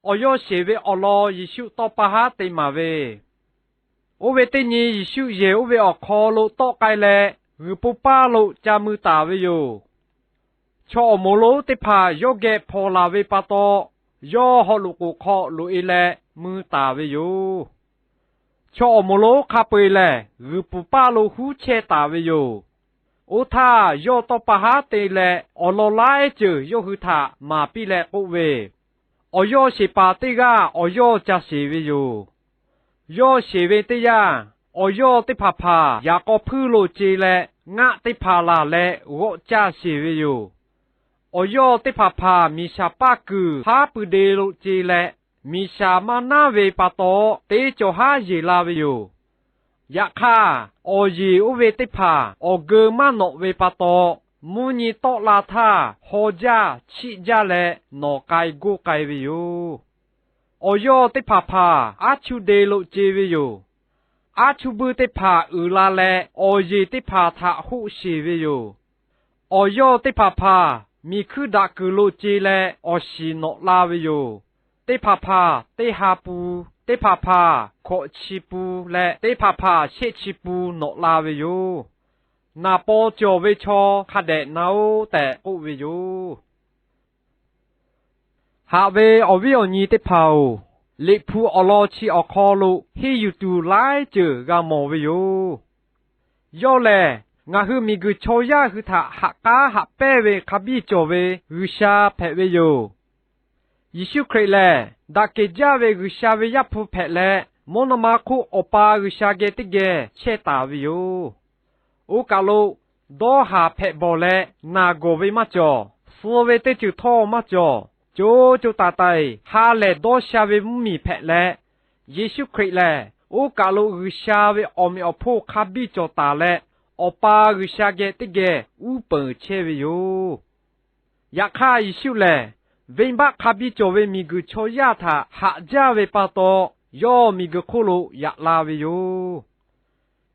Awˬ yawˇ sheˍ ve awˬ lawn Yeˍsuˆ tawˇ pa haˉ te maˍ ve. Oˇ ve teˇ nyi Yeˍsuˆ yehˬ oˇ ve awˬ hk'aw lo tawˆ k'ai leh, g'uiˬ po paˇ lo ca mui taˍ ve yoˬ. Chaw awˬ moˍ lonˉ teˇ hpaˍ yawˇ geh hpawnˬ laˬ ve pa taw, yawˇ haw loꞈ k'oˍ hk'aw loꞈ-e leh mui taˍ ve yoˬ. Chaw awˬ moˍ lonˉ hk'a peu-eˬ lehˬ, g'uiˬ po paˇ lo huˉ chehˇ taˍ ve yoˬ. Oˇ htaˇ, yawˇ tawˇ pa haˉ te leh awˬ lawn laiˉ ceuˬ yawˇ hui htaꞈ maˍ piˇ leh k'oˆ ve, Awˬ yawˇ sheˍ paˍ teˇ g'aˇ awˬ yawˇ ca sheˍ ve yoˬ. Yawˇ sheˍ ve teˇ yanˇ, awˬ yawˇ teˇ hpaˍ hpaˍ yaꞈ k'aw hpuiˇ lo ce leh ngaˆ teˇ hpaˍ laˬ leh g'awˆ caˇ sheˍ ve yoˬ. Awˬ yawˇ teˇ hpaˍ hpaˍ miˬ shaˍ paˇ kuiˬ haˉ pui de lo ce leh, miˬ shaˍ maˇ naˉ ve pa taw, teˇ cawˬ haˉ yeˬ la ve yoˬ. Yaꞈ hk'aˇ, awˬ yeˬ oˇ ve teˇ hpaˍ awˬ geu maˇ nawꞈ ve pa taw, mvuhˇ nyi tawˆ la htaˇ haw jaˇ chiˆ jaˇ leh nawˬ k'ai goˇ k'ai ve yoˬ. Awˬ yawˇ teˇ hpaˍ hpaˍ aˉ chuˇ de lo ce ve yoˬ. Aˉ chuˇ buiˇ teˇ hpaˍ uiˍ la leh, awˬ yeˬ teˇ hpaˍ htaꞈ hoˆ sheˬ ve yoˬ. Awˬ yawˇ teˇ hpaˍ hpaˍ miˬ hkuiˇ daꞈ kuiˬ lo ce leh awˬ shiˍ nawꞈ la ve yoˬ. Teˇ hpaˍ hpaˍ teˇ ha pu, teˇ hpaˍ hpaˍ hkawꞈ chi pu leh teˇ hpaˍ hpaˍ shehˆ chi pu nawꞈ la ve yoˬ. Naˍ paw cawˬ ve chaw hk'a dehꞈ na-oˆ tehꞈ k'oˆ ve yoˬ. Haꞈ ve awˬ viˉ awˬ nyi teˇ hpaˍ-oˬ, Liꞈ hpu awˬ lawn chi awˬ hk'aw lo henˇ yuˬ tuˬ laiˉ ceuˬ g'a mawˬ ve yoˬ. Yawˇ lehˬ, ngaˬ hui miˬ guiˬ chaw yaˇ hui htaꞈ haꞈ k'aˉ haꞈ pehnˇ ve hk'a biˇ cawˬ ve G'uiˬsha hpehꞈ ve yoˬ. Yeˍsuˆ Hkriꞈ lehˬ, daꞈ kehˬ jaˇ ve G'uiˬsha ve Yaˇ hpu hpehꞈ leh, mvuhˇ naw ma hk'oˆ Awˬ pa G'uiˬsha geh teˇ geh chehˇ taˍ ve yoˬ. Oˇ kaˬ lo dawˇ haˍ hpehꞈ bawˬ leh naˬ gawˬ ve maˇ cawˬ, suh ve teˇ ceuˬ htawˇ maˇ cawˬ, co co taiˍ taiˍ ha lehˬ dawˇ sha ve mvuhˇmiˬ hpehꞈ leh, Yeˍsuˆ Hkriꞈ lehˬ oˇ kaˬ lo G'uiˬsha ve awˬ meꞈ awˬ hponˇ hk'a biˇ cawˬ taˍ leh, Awˬ pa G'uiˬsha geh teˇ geh uˉ peunˍ chehˇ ve yoˬ. Yaꞈ hk'aˇ, Yeˍsuˆ lehˬ venˇbaˆ hk'a biˇ cawˬ ve miˬguiˬ chaw yaˇ htaꞈ haꞈ jaˇ ve pa taw, yawˇ miˬguiˬ hk'oˆ lo yaꞈ la ve yoˬ.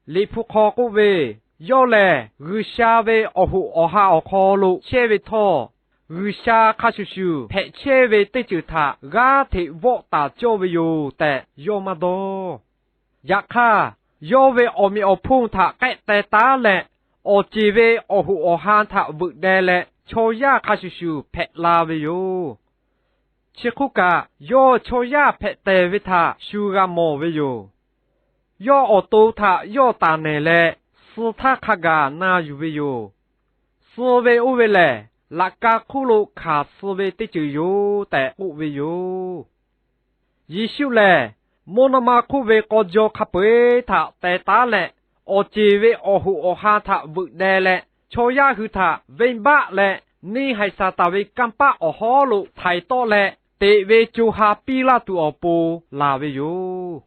Liꞈ hpu hk'aw k'oˆ ve, Yawˇ lehˬ G'uiˬsha ve awˬ hoꞈ awˬ ha awˬ hk'aw lo chehˇ ve htawˇ, G'uiˬsha hk'a shuˍ shuˍ hpehꞈ chehˇ ve teˇ ceuˬ htaꞈ g'aˇ hteꞈ vawˆ taˍ cawˇ ve yoˬ tehꞈ yawˇ maˇ dawˇ. Yaꞈ hk'aˇ, yawˇ ve awˬ meꞈ awˬ hponˇ htaꞈ k'ehˆ teh taˉ leh, awˬ ceˬ ve awˬ hoꞈ awˬ ha htaꞈ veuꞈ deh leh, chaw yaˇ hk'a shuˍ shuˍ hpehꞈ la ve yoˬ. Chi hk'oˆ kaꞈ, yawˇ chaw yaˇ hpehꞈ tehˬ ve htaꞈ shu g'a mawˬ ve yoˬ. Yawˇ awˬ to htaꞈ yawˇ taˍ nehˬ leh, suh htaˇ hk'a gaˬ na yuˬ ve yoˬ. Suh ve oˇ ve lehˬ, laꞈ ka hk'oˆ lo hkanˍ suh ve teˇ ceuˬ yoˬ tehꞈ k'oˆ ve yoˬ. Yeˍsuˆ lehˬ, mvuhˇ naw ma hk'oˆ ve k'aw jaw hk'a peu-eˬ htaꞈ teh taˉ leh, awˬ ceˬ ve awˬ hoꞈ awˬ ha htaꞈ veuꞈ deh leh, chaw yaˇ hui htaꞈ venˇbaˆ leh neˇ haiˬ Saˍtanˍ ve kanˇ paˆ awˬ hawˉ lo htaiˍ tawˆ leh, teꞈ ve co ha piˇ laˇ tuˬ awˬ pon laˬ ve yoˬ.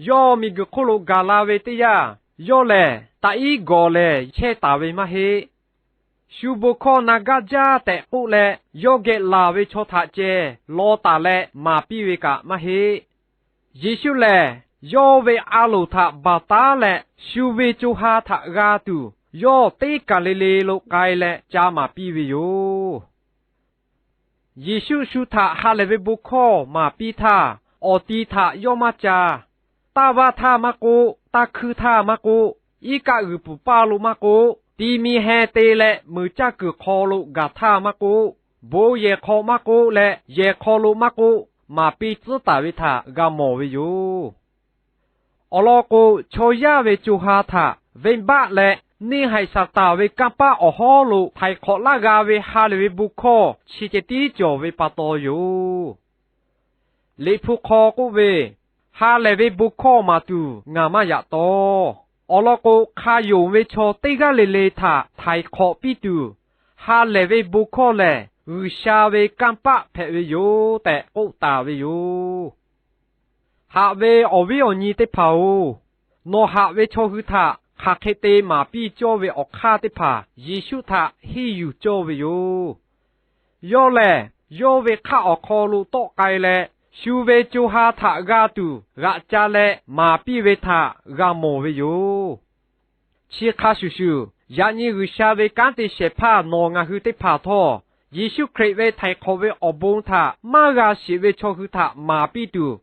Yawˇ miˬguiˬ hk'oˆ lo gaˬ la ve teˇ yanˇ, yawˇ lehˬ taꞈ iˉ gawˬ lehˬ chehˇ taˍ ve maˇ heˆ. Shu bon hkawˇ na gaˇ jaˇ tehꞈ k'oˆ leh, yawˇ geh laˬ ve chaw htaꞈ ceh law taˍ leh maˍ piˇ ve kaꞈ maˇ heˆ. Yeˍsuˆ lehˬ, yawˇ ve a loˍ htaꞈ baˬ taˉ leh, shu ve co ha htaꞈ g'a tuˬ, yawˇ teˇ kaˬ le le lo k'ai leh ca maˍ piˇ ve yoˬ. Yeˍsuˆ shu htaꞈ ha lehˬ ve bon hkawˇ maˍ piˇ htaˇ, awˬ ti htaꞈ yawˇ maˇ ca. Taˇ vaˇ htaˇ maˇ k'oˆ, taˇ hkuiˇ htaˇ maˇ k'oˆ, iˉ kaˆ g'uiˬ puˍ paˇ lo maˇ k'oˆ, ti mi heh te leh meunˍ caˇ kuiˬ hk'aw lo gaˬ htaˇ maˇ k'oˆ, bon yehˬ hk'aw maˇ k'oˆ leh yehˬ hk'aw lo maˇ k'oˆ, maˍ piˇ tcuhˉ taˍ ve htaꞈ g'a mawˬ ve yoˬ. Awˬ lawn k'o, chaw yaˇ ve co ha htaꞈ venˇbaˆ leh neˇ haiˬ Saˍtanˍ ve kanˇ paˆ awˬ hawˉ lo htaiˍ hk'awꞈ laˇ g'a ve ha lehˬ ve bon hkawˇ chi ceh tiˉ cawˬ ve pa taw yoˬ. Liꞈ hpu hk'aw k'oˆ ve, Ha lehˬ ve bon hkawˇ maˍ tuˬ ngaˬ maˇ yaꞈ taw. Awˬ lawn k'o, hk'a yonˍ ve chaw teˇ g'aˇ le le htaꞈ htaiˍ hk'awꞈ piˇ tuˬ, ha lehˬ ve bon hkawˇ lehˬ G'uiˬsha ve kanˇ paˆ hpehꞈ ve yoˬ tehꞈ k'oˆ taˍ ve yoˬ. Haꞈ ve awˬ viˉ awˬ nyi teˇ hpaˍ-oˬ, nawˬ haꞈ ve chaw hui htaꞈ hk'aˬ hk'e te maˍ piˇ cawˇ ve awˬ hk'aˇ teˇ hpaˍ Yeˍsuˆ htaꞈ henˇ yuˬ cawˇ ve yoˬ. Yawˇ lehˬ, yawˇ ve hk'aˆ awˬ hk'aw lo tawˆ k'ai leh, shu ve co ha htaꞈ g'a tuˬ g'aꞈ ca leh maˍ piˇ ve htaꞈ g'a mawˬ ve yoˬ. Chi hk'a shuˍ shuˍ, yaꞈ nyi G'uiˬsha ve kanˉ te shehˍ hpaˇ nawˬ ngaˬ hui teˇ hpaˍ htawˇ, Yeˍsuˆ Hkriꞈ ve htaiˍ hk'awꞈ ve awˬ bon htaꞈ maˇ g'a shiˍ ve chaw hui htaꞈ maˍ piˇ tuˬ,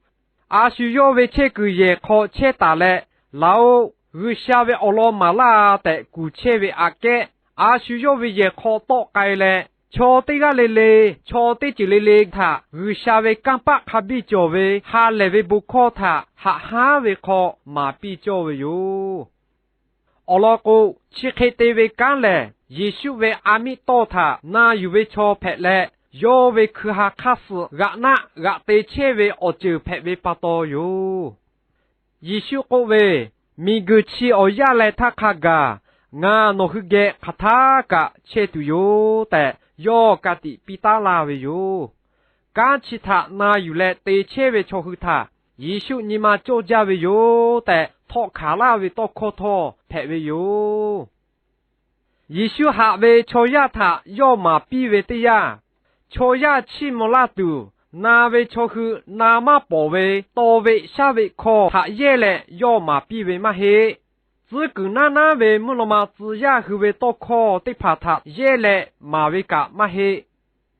a shu yawˇ ve chehˇ kuiˬ yehˬ hk'aw chehˇ taˍ leh, laˬ-oꞈ, G'uiˬsha ve awˬ lawn maˍ laˇ tehꞈ kuˬ chehˇ ve aꞈ kehˉ, a shu yawˇ ve yehˬ hk'aw tawˆ k'ai leh, chaw teˇ g'aˇ le le, chaw teˇ ceuˬ le le htaꞈ G'uiˬsha ve kanˇ paˆ hk'a biˇ cawˬ ve ha lehˬ ve bon hkawˇ htaꞈ haꞈ haˉ ve hk'aw maˍ piˇ cawˇ ve yoˬ. Awˬ lawn k'o, chi hk'e te ve kanˉ lehˬ, Yeˍsuˆ ve a miˆ tawˇ htaꞈ na yuˬ ve chaw hpehꞈ leh, yawˇ ve hkui ha hk'aˇ suh g'aꞈ naˆ g'aꞈ te chehˇ ve awˬ ceuˬ hpehꞈ ve pa taw yoˬ. Yeˍsuˆ k'oˆ ve, Miˬguiˬ chi awˬ yaˇ leh htaˇ hk'a gaˬ ngaˬ nawˬ hui geh hk'aˬ htaˇ kaꞈ chehˇ tuˬ yoˬ tehꞈ, yawˇ ka tiꞈ piˇ taˉ laˇ ve yoˬ. Kanˉ chi htaꞈ na yuˬ leh te chehˇ ve chaw hui htaꞈ Yeˍsuˆ nyi ma cawˇ jaˇ ve yoˬ tehꞈ, htawˆ hkanˍ laˇ ve tawˇ hkawˇ htawˇ hpehꞈ ve yoˬ. Yeˍsuˆ haꞈ ve chaw yaˇ htaꞈ yawˇ maˍ piˇ ve teˇ yanˇ, chaw yaˇ chiˇ mvuh laˇ tuˬ, na ve chaw hui na maˇ pawˍ ve taw ve shaˉ ve hkawˇ htaꞈ yehˇ leh yawˇ maˍ piˇ ve maˇ heˆ. Tcuhˉ kuiˬ naˉ naˉ ve mvuhˇ naw ma tcuh yaˇ hui ve tawˇ hkawˇ teˇ hpaˍ htaꞈ yehˇ leh maˍ ve kaꞈ maˇ heˆ.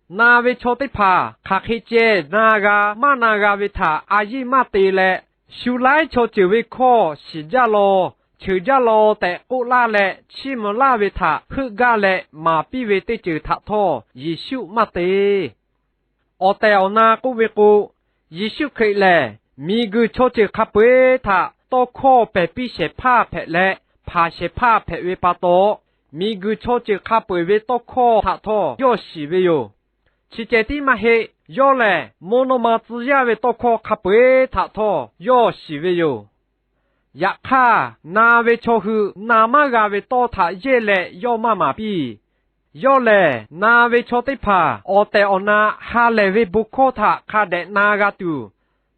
Na ve chaw teˇ hpaˍ hk'aˬ hk'e ceh na g'a maˇ na g'a ve htaꞈ a yiˇ maˇ te leh, shu laiˉ chaw ceuˬ ve hkawˇ shiˍ jaˇ law, cheuˬ jaˇ law tehꞈ k'oˆ laˇ leh chiˇ mvuh laˇ ve htaꞈ heuˆ gaˇ leh maˍ piˇ ve teˇ ceuˬ htaꞈ htawˇ Yeˍsuˆ maˇ te. Awˬ tehˬ awˬ na k'oˆ ve k'o, Yeˍsuˆ Hkriꞈ lehˬ miˬguiˬ chaw ceuˬ hk'a peu-eˬ htaꞈ tawˇ hkawˇ pehˬ piˇ shehˍ hpaˇ hpehꞈ leh, hpanˍ shehˍ hpaˇ hpehꞈ ve pa taw, miˬguiˬ chaw ceuˬ hk'a peu-eˬ ve tawˇ hkawˇ htaꞈ htawˇ yawˇ shiˍ ve yoˬ. Chi ceh tiˉ maˇ heˆ, yawˇ lehˬ mvuhˇ naw ma tcuh yaˇ ve tawˇ hkawˇ hk'a peu-eˬ htaꞈ htawˇ yawˇ shiˍ ve yoˬ. Yaꞈ hk'aˇ, na ve chaw hui na maˇ g'a ve tawˇ htaꞈ yehˇ leh yawˇ maˇ maˍ piˇ. Yawˇ lehˬ, na ve chaw teˇ hpaˍ awˬ tehˬ awˬ na ha lehˬ ve bon hkawˇ htaꞈ hk'a dehꞈ na g'a tuˬ,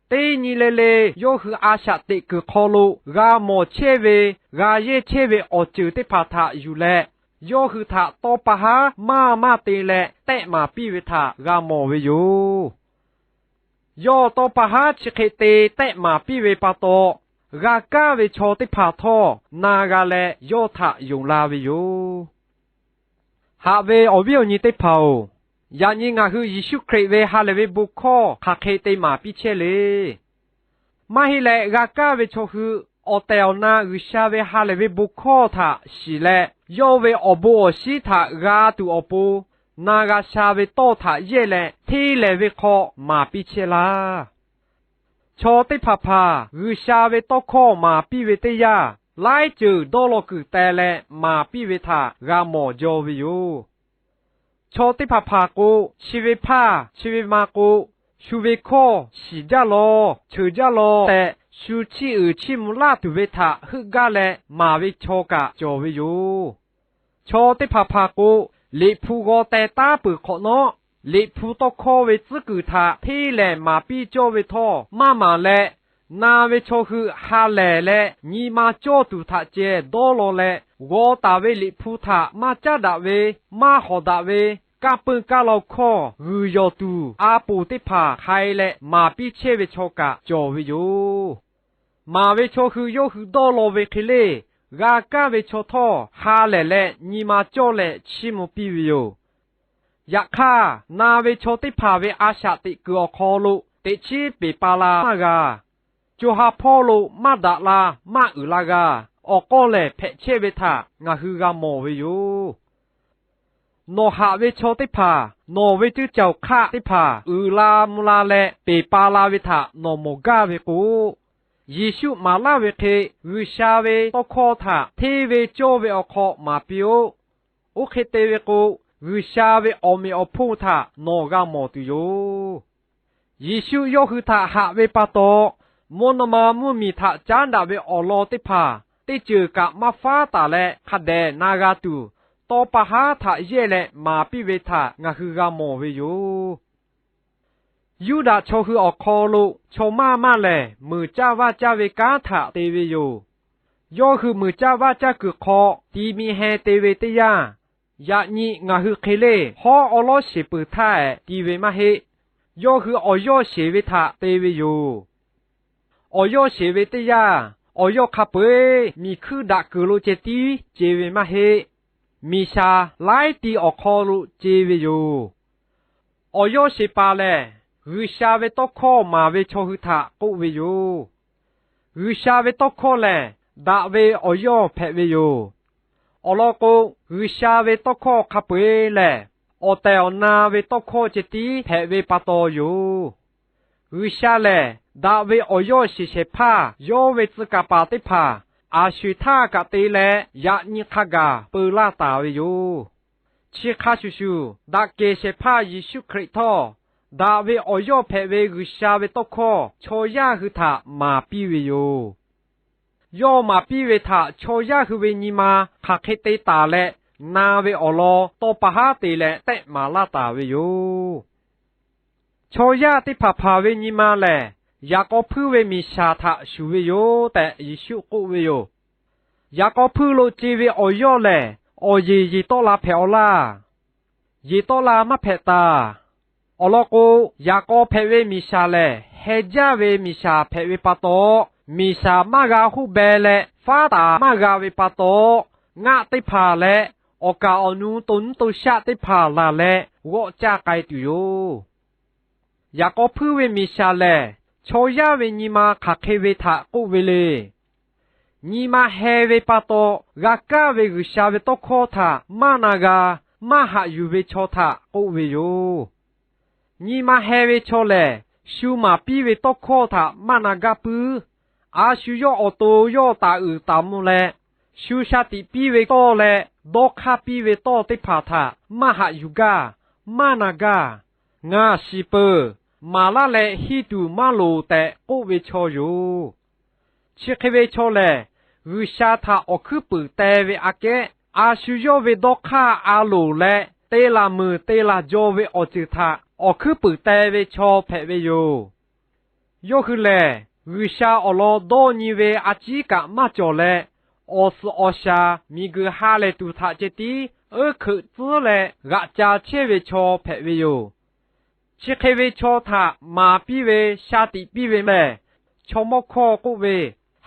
teˇ nyi le le yawˇ hui a shaꞈ teꞈ kuiˬ hk'aw lo g'a mawˬ chehˇ ve, g'a yehˇ chehˇ ve awˬ ceuˬ teˇ hpaˍ htaꞈ yuˬ leh, yawˇ hui htaꞈ tawˇ pa haˉ maˇ maˇ te leh tehˆ maˍ piˇ ve htaꞈ g'a mawˬ ve yoˬ. Yawˇ tawˇ pa haˉ chi hk'e te tehˆ maˍ piˇ ve pa taw, g'a kaˇ ve chaw teˇ hpaˍ htawˇ na g'a leh yawˇ htaꞈ yonˍ la ve yoˬ. Haꞈ ve awˬ viˉ awˬ nyi teˇ hpaˍ-oˬ, yaꞈ nyi ngaˬ hui Yeˍsuˆ Hkriꞈ ve ha lehˬ ve bon hkawˇ hk'aˬ hk'e te maˍ piˇ chehˇ le. Maˇ heˆ leh, g'a kaˇ ve chaw hui awˬ tehˬ awˬ na G'uiˬsha ve ha lehˬ ve bon hkawˇ htaꞈ shiˍ leh, yawˇ ve awˬ bon awˬ shinˉ htaꞈ g'a tuˬ awˬ pon, na g'a sha ve tawˇ htaꞈ yehˇ leh hteˇ lehˍ ve hk'aw maˍ piˇ chehˇ laˇ. Chaw teˇ hpaˍ hpaˍ G'uiˬsha ve tawˇ hkawˇ maˍ piˇ ve teˇ yanˇ, laiˉ ceuˬ dawˇ law kuiˬ teh leh maˍ piˇ ve htaꞈ g'a mawˬ jaw ve yoˬ. Chaw teˇ hpaˍ hpaˍ k'o, chi ve hpaˇ chi ve ma k'o, shu ve hkawˇ shiˍ jaˇ law, cheuˬ jaˇ law tehꞈ, shu chiˇ uiˍ chiˇ mvuh laˇ tuˬ ve htaꞈ heuˆ gaˇ leh maˍ ve chaw kaꞈ cawˬ ve yoˬ. Chaw teˇ hpaˍ hpaˍ k'o, Liꞈ hpu g'aw teh taˉ peuˬ hk'awꞈ nawˉ, Liꞈ hpu tawˇ hkawˇ ve tcuhˉ kuiˬ htaꞈ hteˇ lehˍ maˍ piˇ cawˇ ve htawˇ maˇ maˍ leh, na ve chaw hui ha lehˬ leh nyi ma cawˇ tuˬ htaꞈ ceh dawˇ law leh, g'aw taˍ ve Liꞈ hpu htaꞈ maˇ caˉ daꞈ ve, maˇ hawˍ daꞈ ve, kaˇ peuˇ kaˇ law hkawˇ g'uiˬ yawˬ tuˬ a poˍ teˇ hpaˍ hk'ai leh maˍ piˇ chehˇ ve chaw kaꞈ cawˬ ve yoˬ. Maˍ ve chaw hui yawˇ hui dawˇ law ve hk'e le, g'a kaˇ ve chaw htawˇ ha lehˬ leh nyi ma cawˇ leh chiˇ mvuh piˇ ve yoˬ. Yaꞈ hk'aˇ, na ve chaw teˇ hpaˍ ve a shaꞈ teꞈ kuiˬ awˬ hk'aw lo teꞈ chiˉ peˬ pa la maˇ g'a. Co ha hpawˇ lo maˇ daꞈ la, maˇ uiˍ la g'a. Awˬ k'aw lehˬ hpehꞈ chehˇ ve htaꞈ ngaˬ hui g'a mawˬ ve yoˬ. Nawˬ haꞈ ve chaw teˇ hpaˍ, nawˬ ve ceuˇ caˬ awˬ hk'aˆ teˇ hpaˍ uiˍ la mvuh la leh peˬ pa la ve htaꞈ nawˬ mawˬ gaˇ ve k'o, Yeˍsuˆ maˍ laˇ ve hk'e G'uiˬsha ve tawˇ hkawˇ htaꞈ hteˇ ve cawˇ ve awˬ hk'aw maˍ piˇ-oˆ. Oˇ hk'e te ve k'o, G'uiˬsha ve awˬ meꞈ awˬ hponˇ htaꞈ nawˬ g'a mawˬ tuˬ yoˬ. Yeˍsuˆ yawˇ hui htaꞈ haꞈ ve pa taw, mvuhˇ naw ma mvuhˇ miˬ htaꞈ caˉ daꞈ ve awˬ lawn teˇ hpaˍ teˇ ceuˬ kaꞈ maˇ faˉ taˍ leh hk'a dehꞈ na g'a tuˬ, tawˇ pa haˉ htaꞈ yehˇ leh maˍ piˇ ve htaꞈ ngaˬ hui g'a mawˬ ve yoˬ. Yuˇdaꞈ chaw hui awˬ hk'aw lo chaw maˇ maˇ lehˬ, muiˬ caˇ vaˇ caˇ ve kanˉ htaꞈ te ve yoˬ. Yawˇ hui muiˬ caˇ vaˇ caˇ kuiˬ hk'aw ti mi heh te ve teˇ yanˇ, yaꞈ nyi ngaˬ hui hk'e le hawˉ awˉ lawˉ sheˍ peuˬ htaˇ ehˍ ti ve maˇ heˆ. Yawˇ hui awˬ yawˇ sheˍ ve htaꞈ te ve yoˬ. Awˬ yawˇ sheˍ ve teˇ yanˇ, awˬ yawˇ hk'a peu-eˬ miˬ hkuiˇ daꞈ kuiˬ lo ceh tiˉ ce ve maˇ heˆ. Miˬ shaˍ laiˉ ti awˬ hk'aw lo ce ve yoˬ. Awˬ yawˇ sheˍ paˍ lehˬ, G'uiˬsha ve tawˇ hkawˇ maˍ ve chaw hui htaꞈ k'oˆ ve yoˬ. G'uiˬsha ve tawˇ hkawˇ lehˬ, daꞈ ve awˬ yawˇ hpehꞈ ve yoˬ. Awˬ lawn k'o, G'uiˬsha ve tawˇ hkawˇ hk'a peu-eˬ lehˬ, awˬ tehˬ awˬ na ve tawˇ hkawˇ ceh tiˉ hpehꞈ ve pa taw yoˬ. G'uiˬsha lehˬ, daꞈ ve awˬ yawˇ sheˍ shehˍ hpaˇ yawˇ ve tcuh kaˍ paˍ teˇ hpaˍ aˬ sho-eˬ htaˇ kaꞈ te leh yaꞈ nyi hk'a gaˬ peu laˇ taˍ ve yoˬ. Chi hk'a shuˍ shuˍ, daꞈ kehˬ shehˍ hpaˇ Yeˍsuˆ Hkriꞈ htawˇ, daꞈ ve awˬ yawˇ hpehꞈ ve G'uiˬsha ve tawˇ hkawˇ chaw yaˇ hui htaꞈ maˍ piˇ ve yoˬ. Yawˇ maˍ piˇ ve htaꞈ chaw yaˇ hui ve nyi ma hk'aˬ hk'e te taˍ leh, na ve awˬ lawn tawˇ pa haˉ te leh tehˆ maˍ laˇ taˍ ve yoˬ. Chaw yaˇ teˇ hpaˍ hpaˍ ve nyi ma lehˬ, yaꞈ k'aw hpuiˇ ve miˬ shaˍ htaꞈ shuˍ ve yoˬ tehꞈ Yeˍsuˆ k'oˆ ve yoˬ. Yaꞈ k'aw hpuiˇ lo ce ve awˬ yawˇ lehˬ, awˬ yeˬ yeˬ tawˆ la hpehꞈ-aw laˇ. Yeˬ tawˆ la maˇ hpehꞈ taˍ. Awˬ lawn k'o, yaꞈ k'aw hpehꞈ ve miˬ shaˍ lehˬ, heh jaˇ ve miˬ shaˍ hpehꞈ ve pa taw, miˬ shaˍ maˇ g'a hoˆ beh leh faˉ taˍ maˇ g'a ve pa taw, ngaˆ teˇ hpaˍ leh awˬ kaˍ awˬ nu to nuˇ to shaˆ teˇ hpaˍ laˬ leh g'awˆ caˇ k'ai tuˬ yoˬ. Yaꞈ k'aw hpuiˇ ve miˬ shaˍ lehˬ, chaw yaˇ ve nyi ma hk'aˬ hk'e ve htaꞈ k'oˆ ve le. Nyi ma heh ve pa taw g'a kaˇ ve G'uiˬsha ve tawˇ hkawˇ htaꞈ maˇ na g'a, maˇ haꞈ yuˬ ve chaw htaꞈ k'oˆ ve yoˬ. Nyi ma heh ve chaw lehˬ, shu maˍ piˇ ve tawˇ hkawˇ htaꞈ maˇ na gaˇ puiˉ. A shu yawˇ awˬ to yawˇ taˍ uiˍ taˍ mvuh leh, shu shaˍ tiꞈ piˇ ve tawˇ leh dawˇ hk'aˇ piˇ ve tawˇ teˇ hpaˍ htaꞈ maˇ haꞈ yuˬ gaˇ, maˇ na gaˇ. Ngaˬ shiˍ peuˬ, maˍ laˇ leh henˇ tuˬ maˇ loˍ tehꞈ k'oˆ ve chaw yoˬ. Chi hk'e ve chaw lehˬ, G'uiˬsha htaꞈ awˬ hkuiˉ puiˍ te ve aꞈ kehˉ, a shu yawˇ ve dawˇ hk'aˇ a loˍ leh te laˬ muiˬ te laˬ jaw ve awˬ ceuˬ htaꞈ awˬ hkuiˉ puiˍ te ve chaw hpehꞈ ve yoˬ. Yawˇ hui lehˬ, G'uiˬsha awˬ lawn dawˇ nyi ve a ciˉ kaꞈ maˇ cawˬ leh, awˬ suhˍ awˬ shaˍ miˬguiˬ ha lehˬ tuˬ htaꞈ ceh tiˉ uiˉ hkeuꞈ tcuhˉ leh g'aꞈ ca chehˇ ve chaw hpehꞈ ve yoˬ. Chi hk'e ve chaw htaꞈ maˍ piˇ ve, shaˍ tiꞈ piˇ ve mehˬ, chaw mawˇ hkawˇ k'oˆ ve,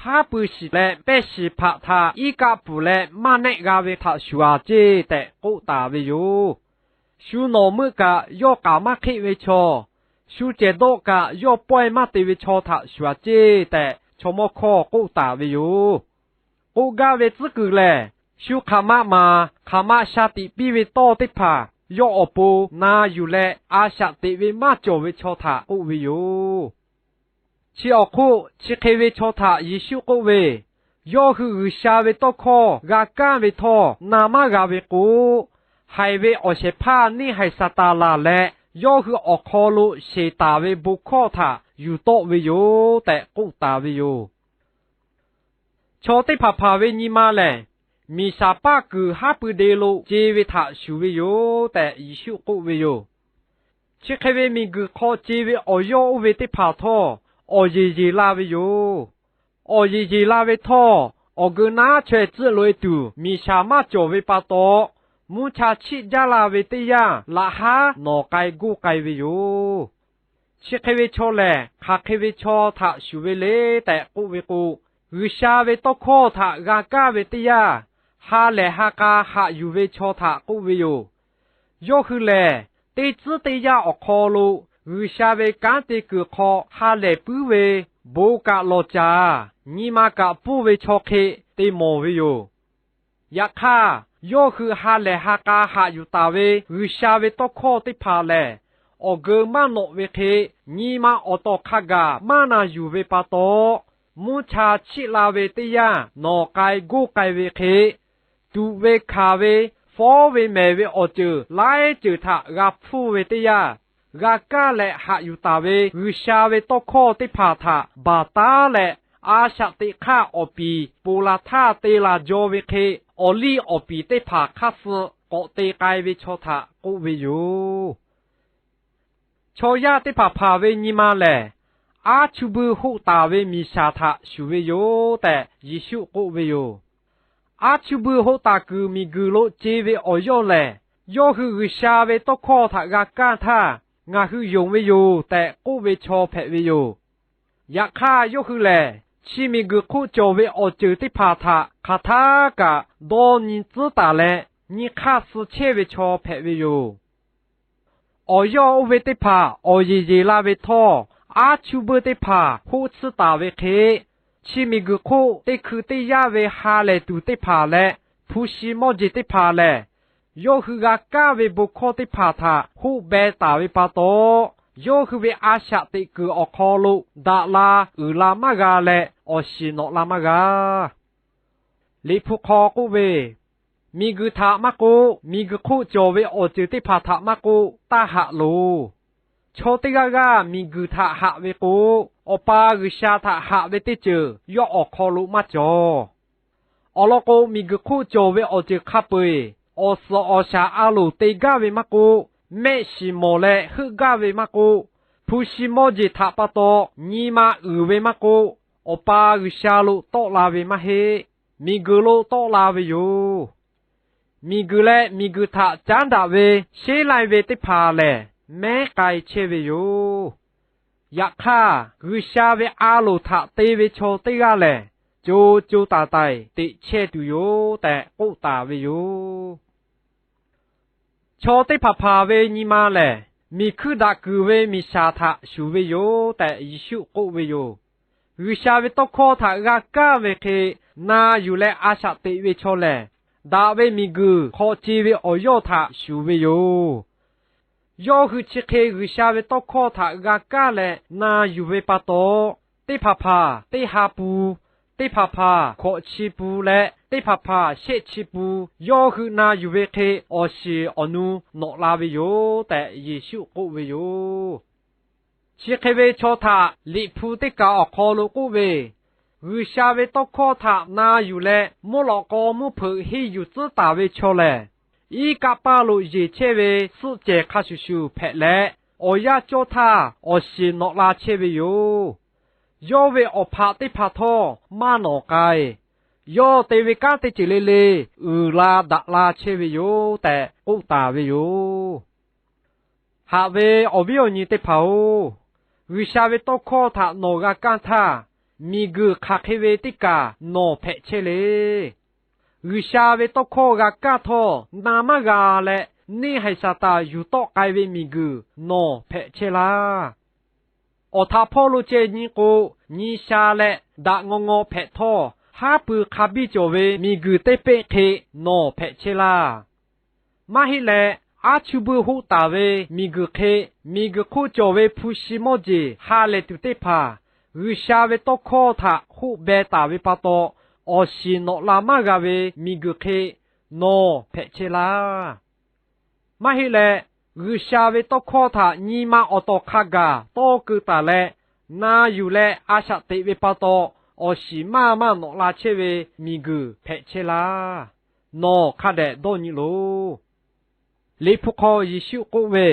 Haˉ pui shiˍ leh pehˇ shiˍ hpaꞈ htaꞈ iˉ kaˆ pfuhˍ leh maˇ nehˆ g'a ve htaꞈ shuˍ-aˬ ceˇ tehꞈ k'oˆ taˍ ve yoˬ. Shu nawˬ meuˆ kaꞈ yawˇ k'aˍ maˇ hk'eˆ ve chaw, shu cehˬ dawˆ kaꞈ yawˇ pawehˇ maˇ te ve chaw htaꞈ shuˍ-aˬ ceˇ tehꞈ, chaw mawˇ hkawˇ k'oˆ taˍ ve yoˬ. K'oˆ gaˇ ve tcuhˉ kuiˬ lehˬ, shu hk'aˬ ma maˍ hk'aˬ ma shaˍ tiꞈ piˇ ve tawˇ teˇ hpaˍ yawˇ awˬ pon na yuˬ leh, a shaꞈ teꞈ ve maˇ cawˬ ve chaw htaꞈ k'oˆ ve yoˬ. Chi awˬ hk'oˆ chi hk'e ve chaw htaꞈ Yeˍsuˆ k'oˆ ve, Yawˇ hui G'uiˬsha ve tawˇ hkawˇ g'a kaˇ ve htawˇ na maˇ g'a ve k'o, haiˬ ve awˬ shehˍ hpaˇ neˇ haiˬ Saˍtanˍ laˬ leh, yawˇ hui awˬ hk'aw lo sheˍ taˍ ve bon hkawˇ htaꞈ yuˬ tawˆ ve yoˬ tehꞈ k'oˆ taˍ ve yoˬ. Chaw teˇ hpaˍ hpaˍ ve nyi ma lehˬ, miˬ shaˍ paˇ kuiˬ haˉ pui de lo ce ve htaꞈ shuˍ ve yoˬ tehꞈ Yeˍsuˆ k'oˆ ve yoˬ. Chi hk'e ve miˬguiˬ hk'aw ce ve awˬ yawˇ oˇ ve teˇ hpaˍ htawˇ, awˬ yeˬ yeˬ la ve yoˬ. Awˬ yeˬ yeˬ la ve htawˇ, awˬ geu naˉ chaweh tcuhˆ loꞈ-e tuˬ miˬ shaˍ maˇ cawˬ ve pa taw, mvuhˇ cha chiˆ jaˇ la ve teˇ yanˇ, laꞈ haˉ nawˬ k'ai goˇ k'ai ve yoˬ. Chi hk'e ve chaw lehˬ, hk'aˬ hk'e ve chaw htaꞈ shuˍ ve le tehꞈ k'oˆ ve k'o, G'uiˬsha ve tawˇ hkawˇ htaꞈ g'a kaˇ ve teˇ yanˇ, ha lehˬ ha k'a haꞈ yuˬ ve chaw htaꞈ k'oˆ ve yoˬ. Yawˇ hui lehˬ, teˇ tcuhˉ teˇ yanˇ awˬ hk'aw lo G'uiˬsha ve kanˉ te kuiˬ hk'aw ha lehˬ puiˉ ve, bon kaꞈ lawˬ caˍ, nyi ma kaꞈ pfuhˇ ve chaw hk'e te mawˬ ve yoˬ. Yaꞈ hk'aˇ, yawˇ hui ha lehˬ ha k'a haꞈ yuˬ taˍ ve G'uiˬsha ve tawˇ hkawˇ teˇ hpaˍ lehˬ, awˬ geu maˇ nawꞈ ve hk'e, nyi ma awˬ tawˍ hk'a gaˬ maˇ na yuˬ ve pa taw, mvuhˇ cha chiˆ la ve teˇ yanˇ nawˬ k'ai goˇ k'ai ve hk'e, tuꞈ ve hkanˍ ve, fawˉ ve mehˍ ve awˬ ceuˬ laiˉ ceuˬ htaꞈ g'a hpfuhˇ ve teˇ yanˇ, g'a kaˇ leh haꞈ yuˬ taˍ ve G'uiˬsha ve tawˇ hkawˇ teˇ hpaˍ htaꞈ baˬ taˉ leh, a shaꞈ teꞈ hk'aˇ awˬ piˍ ponˬ la htaˇ te laˬ jaw ve hk'e, awˬ liˇ awˬ piˍ teˇ hpaˍ hk'aˇ suh k'awꞈ te k'ai ve chaw htaꞈ k'oˆ ve yoˬ. Chaw yaˇ teˇ hpaˍ hpaˍ ve nyi ma lehˬ, aˉ chuˇ buiˇ hoˆ taˍ ve miˬ shaˍ htaꞈ shuˍ ve yoˬ tehꞈ Yeˍsuˆ k'oˆ ve yoˬ. Aˉ chuˇ buiˇ hoˆ taˍ kuiˬ miˬguiˬ lo ce ve awˬ yawˇ lehˬ, yawˇ hui G'uiˬsha ve tawˇ hkawˇ htaꞈ g'a kaˇ htaˇ, ngaˬ hui yonˍ ve yoˬ tehꞈ k'oˆ ve chaw hpehꞈ ve yoˬ. Yaꞈ hk'aˇ, yawˇ hui lehˬ chi miˬguiˬ hk'oˆ cawˬ ve awˬ ceuˬ teˇ hpaˍ htaꞈ hk'aˬ htaˇ kaꞈ dawˇ nyi tcuhˉ taˍ leh, nyi hk'aˇ suh chehˇ ve chaw hpehꞈ ve yoˬ. Awˬ yawˇ oˇ ve teˇ hpaˍ awˬ yeˬ yeˬ la ve htawˇ, aˉ chuˇ buiˇ teˇ hpaˍ hoˆ tsuhˇ taˍ ve hk'e, chi miˬguiˬ hk'oˆ teˇ hkui teˇ yanˇ ve ha lehˬ tuˬ teˇ hpaˍ leh hpu shi mawˇ jeˬ teˇ hpaˍ lehˬ, yawˇ hui g'a kaˇ ve bon hkawˇ teˇ hpaˍ htaꞈ hoˆ beh taˍ ve pa taw, yawˇ hui ve a shaꞈ teꞈ kuiˬ awˬ hk'aw lo daꞈ la uiˍ la maˇ g'a leh, awˬ shiˍ nawꞈ la maˇ g'a. Liꞈ hpu hk'aw k'oˆ ve, Miˬguiˬ htaꞈ maˇ k'oˆ, miˬguiˬ hk'oˆ cawˬ ve awˬ ceuˬ teˇ hpaˍ htaꞈ maˇ k'oˆ, taˇ haꞈ loˬ. Chaw teˇ g'aˇ g'aˇ miˬguiˬ htaꞈ haꞈ ve k'o, Awˬ pa G'uiˬsha htaꞈ haꞈ ve teˇ ceuˬ yawˇ awˬ hk'aw lo maˇ cawˬ. Awˬ lawn k'o, miˬguiˬ hk'oˆ cawˬ ve awˬ ceuˬ hk'a peu-eˬ, awˬ suhˍ awˬ shaˍ a loˍ te gaˇ ve maˇ k'oˆ, mehˆ shiˍ mawˬ leh heuˆ gaˇ ve maˇ k'oˆ, hpu shi mawˇ jeˬ htaꞈ pa taw nyi ma uiˍ ve maˇ k'oˆ, Awˬ pa G'uiˬsha lo tawˆ la ve maˇ heˆ. Miˬguiˬ lo tawˆ la ve yoˬ. Miˬguiˬ leh miˬguiˬ htaꞈ caˉ daꞈ ve sheˉ lai ve teˇ hpaˍ lehˬ, mehˉ k'ai chehˇ ve yoˬ. Yaꞈ hk'aˇ, G'uiˬsha ve a loˍ htaꞈ te ve chaw teˇ g'aˇ lehˬ, co co taiˍ taiˍ teꞈ chehˇ tuˬ yoˬ tehꞈ k'oˆ taˍ ve yoˬ. Chaw teˇ hpaˍ hpaˍ ve nyi ma lehˬ, miˬ hkuiˇ daꞈ kuiˬ ve miˬ shaˍ htaꞈ shuˍ ve yoˬ tehꞈ Yeˍsuˆ k'oˆ ve yoˬ. G'uiˬsha ve tawˇ hkawˇ htaꞈ g'a kaˇ ve hk'e na yuˬ leh a shaꞈ teꞈ ve chaw lehˬ, daꞈ ve miˬguiˬ hk'aw ce ve awˬ yawˇ htaꞈ shuˍ ve yoˬ. Yawˇ hui chi hk'e G'uiˬsha ve tawˇ hkawˇ htaꞈ g'a kaˇ leh na yuˬ ve pa taw, teˇ hpaˍ hpaˍ teˇ ha pun, teˇ hpaˍ hpaˍ hkawꞈ chi pun leh teˇ hpaˍ hpaˍ shehˆ chi pun yawˇ hui na yuˬ ve hk'e awˬ shiˍ awˬ nu nawꞈ la ve yoˬ tehꞈ Yeˍsuˆ k'oˆ ve yoˬ. Chi hk'e ve chaw htaꞈ Liꞈ hpu teˇ kaꞈ awˬ hk'aw lo k'oˆ ve, G'uiˬsha ve tawˇ hkawˇ htaꞈ na yuˬ leh mvuhˇ lawꞈ k'aw mvuhˇ hpeuꞈ henˇ yuˬ tcuhˉ taˍ ve chaw lehˬ, iˉ kaˆ paˇ lo yeˬ chehˇ ve suhˆ cehˬ hk'a shuˍ shuˍ hpehꞈ leh, awˬ yanˇ cawˇ htaˇ awˬ shiˍ nawꞈ la chehˇ ve yoˬ. Yawˇ ve awˬ hpaꞈ teˇ hpaˍ htawˇ maˇ nawˍ k'ai. Yawˇ te ve kanˉ teˇ ceuˬ le le uiˍ la daꞈ la chehˇ ve yoˬ tehꞈ k'oˆ taˍ ve yoˬ. Haꞈ ve awˬ viˉ awˬ nyi teˇ hpaˍ-oˬ, G'uiˬsha ve tawˇ hkawˇ htaꞈ nawˬ g'a kanˇ htaˇ, miˬguiˬ hk'aˬ hk'e ve teˇ kaˬ nawˬ hpehꞈ chehˇ le. G'uiˬsha ve tawˇ hkawˇ g'a kaˇ htawˇ na maˇ g'a leh, neˇ haiˬ Saˍtanˍ yuˬ tawˆ k'ai ve miˬguiˬ nawˬ hpehꞈ chehˇ laˇ. Awˬ htaꞈ hpawˇ lo ceh nyi k'o, nyi sha leh daꞈ ngaw ngaw hpehꞈ htawˇ, haˉ pui hk'a biˇ cawˬ ve miˬguiˬ teˇ peˆ hk'e nawˬ hpehꞈ chehˇ laˇ. Maˇ heˆ leh, aˉ chuˇ buiˇ hoˆ taˍ ve miˬguiˬ hk'e, miˬguiˬ hk'oˆ cawˬ ve hpu shi mawˇ jeˬ ha lehˬ tuˬ teˇ hpaˍ G'uiˬsha ve tawˇ hkawˇ htaꞈ hoˆ beh taˍ ve pa taw, awˬ shiˍ nawꞈ la maˇ g'a ve miˬguiˬ hk'e nawˬ hpehꞈ chehˇ laˇ. Maˇ heˆ leh, G'uiˬsha ve tawˇ hkawˇ htaꞈ nyi ma awˬ tawˍ hk'a gaˬ tawˇ keu taˍ leh, na yuˬ leh a shaꞈ teꞈ ve pa taw, awˬ shiˍ maˇ maˇ nawꞈ la chehˇ ve miˬguiˬ hpehꞈ chehˇ laˇ. Nawˬ hk'a dehꞈ dawˇ nyi loˬ. Liꞈ hpu hk'aw Yeˍsuˆ k'oˆ ve,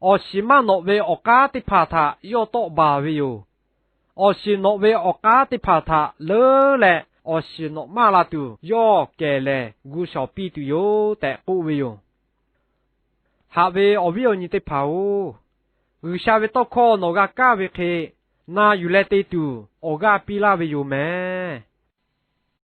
Awˬ shiˍ maˇ nawꞈ ve awˬ k'aˉ teˇ hpaˍ htaꞈ yawˇ tawˆ baˬ ve yoˬ. Awˬ shiˍ nawꞈ ve awˬ k'aˉ teˇ hpaˍ htaꞈ leuˉ leh, awˬ shiˍ nawꞈ maˇ la tuˬ yawˇ kehˬ lehˬ gu shawˍ piˇ tuˬ yoˬ tehꞈ k'oˆ ve yoˬ. Haꞈ ve awˬ viˉ awˬ nyi teˇ hpaˍ-oˬ, G'uiˬsha ve tawˇ hkawˇ nawˬ g'a kaˇ ve hk'e, na yuˬ leh te tuˬ awˬ g'aˇ piˇ laˇ ve yoˬ mehˍ.